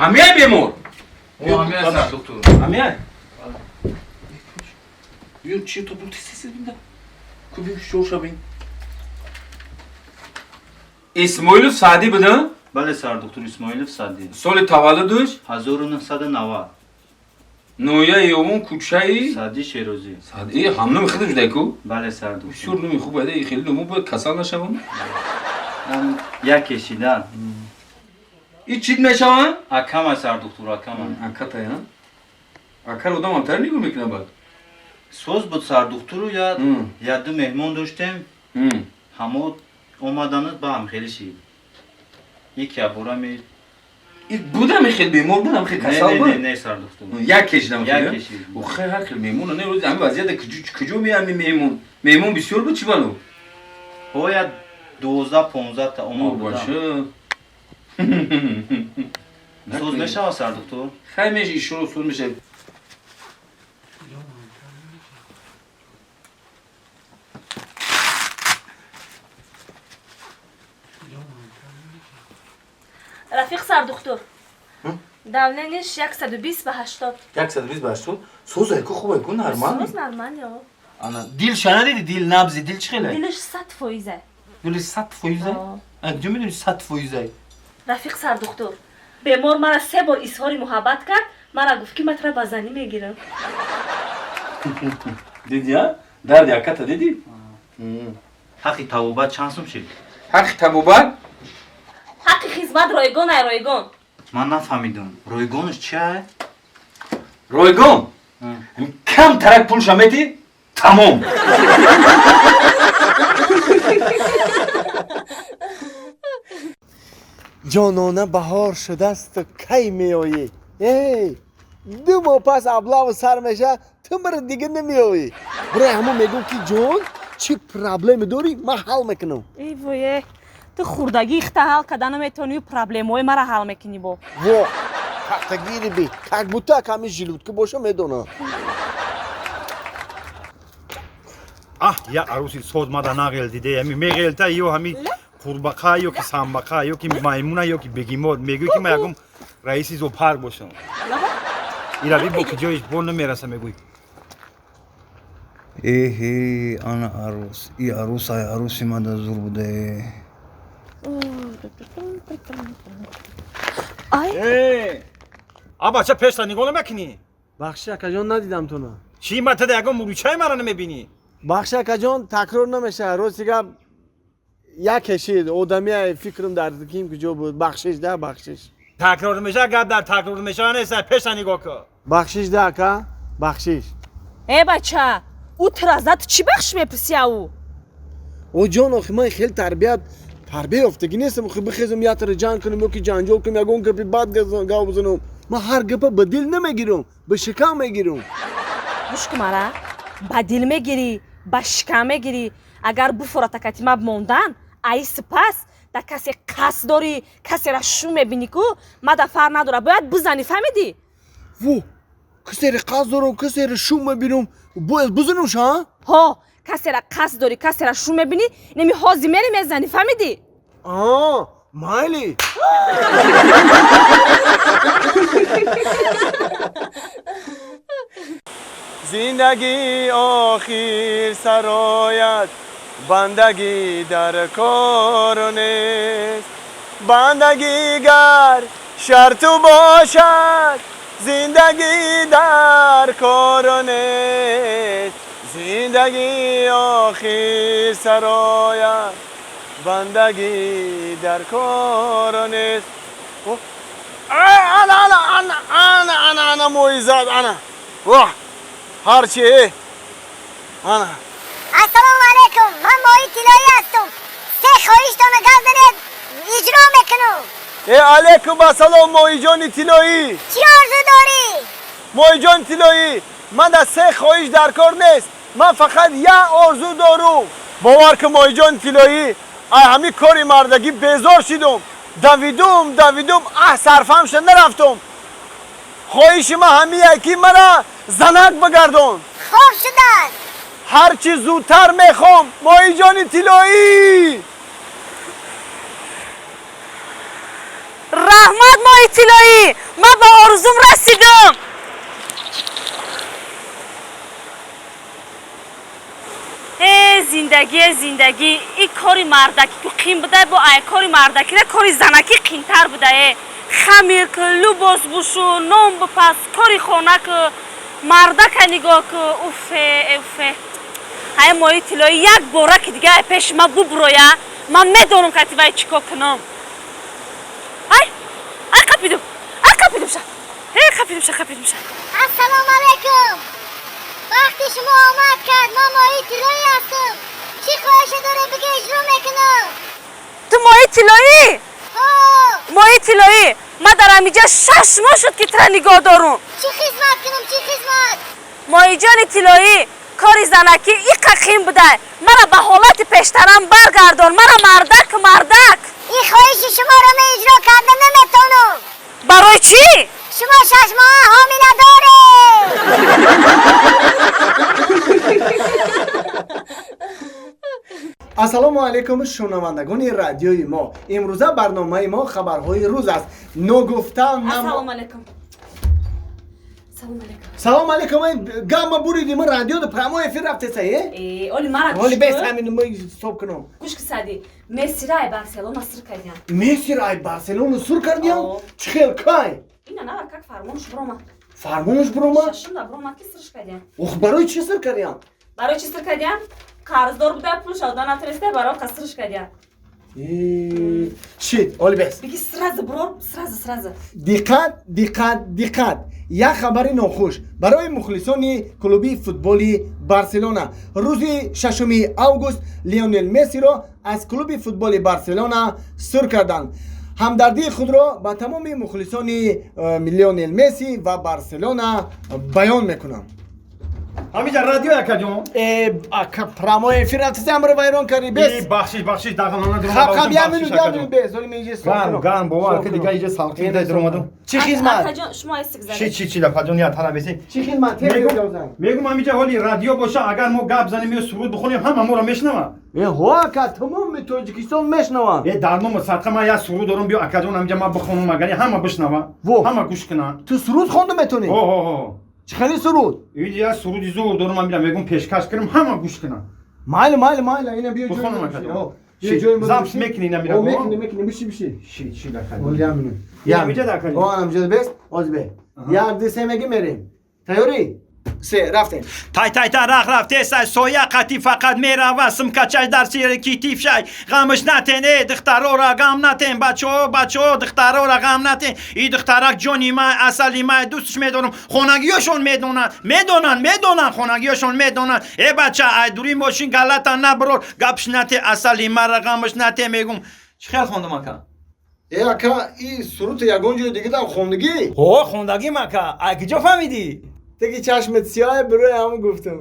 Ҳамияй бемор? Ҳамияй, сардухтур. Ҳамияй? Биё, чи то бу тез бинда. Куби шоша бин. Исмоилов Саъдӣ буда? Бале, сардухтур, Исмоилов Саъдӣ. Соли таваллудаш? 1990. Ноҳияи Ёвон, кӯчаи Саъдӣ Шерозӣ. Саъдӣ ҳам номи худаш будай ку? Бале, сардухтур. Бисёр номи хуб айда, хеле номо бояд касал нашавам. Як кешидан. И чит мешаванд? Акама, сардухтур, акама. Акатая? Акар одам ҳамтар нигоҳ мекунад баъд. Соз буд, сардухтуру, я ду меҳмон доштем. Ҳамо омаданат ба ҳам хеле шид. Яке абора ми Будам хел бемор, будам хел касал буд? Не, не, сардухтур. Як кешидам. Як кешид. Охе, ҳар хел меҳмон не, рӯзи ҳамин вазъията куҷо меами меҳмон? Меҳмон бисёр буд, чӣ бало? Бояд 12-15 та омад будам. Бача. Соз мешавад, сардухтур? Хай меш, ишоро соз мешавад. Рафиқ сардухтур, давление ш 120 ба 80. 120 ба 80? Соз айку, хуб айку, нормал. Соз, нормал. Ана дил шана диди, дил, набзи дил чӣ хеле? Дилаш 100 фоиза. Дилаш 100 фоиза? Куҷо медони 100 фоиза? Рафиқ сардухтур, бемор мара се бор изҳори муҳаббат кард, мара гуфт, ки ман тура ба занӣ мегирам. Диди, а, дарди аката диди? Ҳаққи табобат чанд сум шид? Ҳаққи табобат? Ҳаққи хизмат ройгон, ай ройгон. Ман нафаҳмидам, ройгонаш чия? Ройгон кам тарак пулша мети, тамом. Ҷонона, баҳор шудасту кай меоӣ? Эй, 2 моҳ пас облава сар меша, ту мара дига намеоӣ. Барои ҳамон мегӯм, ки ҷон, чӣ проблеме дорӣ, ман ҳал мекунам. Эй вое, ту хурдагӣ ихта ҳал карда наметавонию проблемаҳои мара ҳал мекунӣ бо. Во, кахтагири би, как будто ками желудка боша, медонам. Аҳ, я аруси соз мада нағел диде, ҳами меғелта ё ҳами қурбақа, ё ки самбақа, ё ки маймуна, ё ки бегемот. Мегӯй, ки ман ягон раиси зоопарк бошам. Ирави бо ки ҷоиш бо намераса, мегӯй. Эҳе, ана арус, и арусай, аруси мада зур буде. Ай. А бача, пешта нигоҳ намекунӣ? Бахши, акаҷон, надидам туна. Чӣ, ма тада ягон муручаи мара намебинӣ? Бахши, акаҷон, такрор намешавад. Рости гап, як кешид одамия, фикрам дар ким куҷо буд. Бахшиш да, бахшиш. Такрор мешавад, гап дар такрор мешавад нест, пеша нигоҳ кун. Бахшиш да, ака, бахшиш. Э бача, ӯ тура зад, ту чӣ бахшиш мепурсӣ ав? О ҷон, охи ман хеле тарбия ёфтагӣ нестам, охи бихезам, ятара ҷанг кунам ё ки ҷанҷол кунам, ягон гапи бад гап бизанам. Ман ҳар гапа ба дил намегирам, ба шикам мегирам. Гӯш кун, мара ба дил мегирӣ, ба шикам мегирӣ, агар буфората кати ма мондан, аи сипас да касе қасд дорӣ, касера шу мебинӣ ку, ма да фарқ надора, бояд бизанӣ, фаҳмидӣ? Во, касере қасд дорам, касере шу мебинам, бояд бизанам ша? Ҳо, касера қасд дорӣ, касера шу мебинӣ, неми ҳози мери мезанӣ, фаҳмидӣ? А, майли. Зиндагӣ охир сарояд, бандагӣ дар кор нест. Бандагӣ гар шарту бошад, зиндагӣ дар кор нест. Зиндагӣ охир сарояд, бандагӣ дар кор нест. Ана, ана, ана, ана, ана, ана моизад, ана, воҳ, ҳарчи, ана. Ассалому алайкум, ман моҳи тиллоӣ ҳастум. Се хоҳиштона гап занед, иҷро мекунам. Э, алайкум ассалом, моҳиҷони тиллоӣ. Чӣ орзу дорӣ? Моҳиҷони тиллоӣ, ман дар се хоҳиш дар кор нест, ман фақат як орзу дорум. Бовар кун, моҳиҷони тиллоӣ, ай ҳамин кори мардагӣ безор шидум, давидум, давидум, аҳ, сарфаҳм шуда нарафтум. Хоҳиши ман ҳамие, ки мара занак бигардон. Хоб шудааст. Ҳарчи зудтар мехоҳам, моҳиҷони тиллоӣ. Раҳмат, моҳи тиллоӣ, ман ба орзум расидам. Э, зиндагӣ, зиндагӣ, и кори мардакӣ ку қин буда, бо ай кори мардакӣ на кори занакӣ қинтар буда. Э, хамир ку, лубос бушу, нон бипаз, кори хона ку, мардака нигоҳ ку. Уфе, уфе. Ҳай, моҳи тиллоӣ як бора ки дига ай пеши ман бубуроя, ман медонам кати вай чӣ кор кунам. Ай, ай, қапидум, ай, қапидумша, э, қапидумша, қапидумша. Ассалому алайкум, вақти шумо омад кард. Ман моҳи тиллоӣ ҳастам. Чӣ хоҳише доред, биге, иҷро мекунам. Ту моҳи тиллоӣ? Ҳо. Моҳи тиллоӣ, ман дар ҳамиҷа 6 моҳ шуд, ки тура нигоҳ дорум. Чӣ хизмат кунам, чӣ хизмат? Моҳиҷони тиллоӣ, кори занакӣ иқа қин буда. Мара ба ҳолати пештарам баргардон, мара мардак, мардак. Ин хоҳиши шуморо ман иҷро карда наметавонам. Барои чӣ? Шумо 6 моҳа ҳомила доред. Ассалому алайкум, шунавандагони радиои мо. Имрӯза барномаи мо хабарҳои рӯз аст. Ногуфта нам Ассалому алайкум, салому алайкум. Салому алайкум. Гамма буриди, ма радио прямой эфир рафтеса, е. Э, оли мара Оли бес, ҳамин ма ҳисоб кунам. Гӯш ки, сади Мессира ай Барселона сир кардиям. Мессира ай Барселона сур кардиям? О. Чӣ хел, кай? Ина нава как фармонш биромад. Фармонаш биромад? Шашумда биромад, ки сирш кардиям. Ох, барои чӣ сир кардиям? Барои чӣ сир кардиям? Қарздор буда, пул шавда натониста, барои қасрш кардиям. Шит, оли бес. Биги, сразу бирор, сразу, сразу. Диққат, диққат, диққат! Як хабари нохуш барои мухлисони клуби футболи Барселона. Рӯзи 6 август Лионел Мессиро аз клуби футболи Барселона сур карданд. Ҳамдардии худро ба тамоми мухлисони Лионел Месси ва Барселона баён мекунам. Ҳамиҷа радио, акаҷон. Э, ака, прямой эфир рафтеси, амро вайрон кардӣ, бес. Бахшиш, бахшиш, дағалона. Хаб, хаб, як минут, як минут, бес, оли мен иҷа. Гарм, гарм, бовар ки дига иҷа салқин дай дуромадум. Чӣ хизмат? Акаҷон, шумо айсик Чи задед. чи чи, дапаҷон, я тана беси. Чӣ хизмат? Мегум, ҳамиҷа ҳоли радио боша, агар мо гап занем ё суруд бихонем, ҳама моро мешунаванд. Э, ҳо, ака, тамоми Тоҷикистон мешунаванд. Э, дар номи садқа ман як суруд дорам, биё, акаҷон, ҳамиҷа ман бихонам, агари ҳама бишнаванд. Во. Ҳама гӯш кунанд. Ту суруд хонда метавонӣ? Ҳо, ҳо, ҳо. Чӣ хели суруд? Иҷа як суруди зур дорам, ҳамиҷа мегум, пешкаш кунам, ҳама гӯш кунанд. Майли, майли, майли, ина биё. Бихонам, ҷои акаҷон. ҳо, биё ҷои мо. Запись мекунӣ, ина мира? О, мекунӣ, мекунӣ, биши, биши. Ши, ши, акаҷон. Оли, як минут. Як минут, акаҷон. О, ҳамиҷа бес, оз бе. Як, ду, се меги, мерем. Тайёрӣ? Се, рафтем. Тай тай та рах рафтесай, соя қати фақат мерава, симкачаш дар сири китифшай. Ғамш натен, э, духтарора ғам натен, бачаҳо, бачаҳо, духтарора ғам натен. И духтарак ҷони май, асали май, дӯстш медорам. Хонагиёшон медонанд, медонанд, медонанд, хонагиёшон медонанд. Э, бача, ай дури мошин галата наброр, гапш нате, асали мара ғамш нате, мегум. Чӣ хел хондум, ака? Э, ака, и суруд ягон ҷои дигадам хондагӣ? Ҳо, хондагим, ака. Ай куҷо фаҳмидӣ? Теги чашмат сиёҳе, барои ҳамон гуфтам.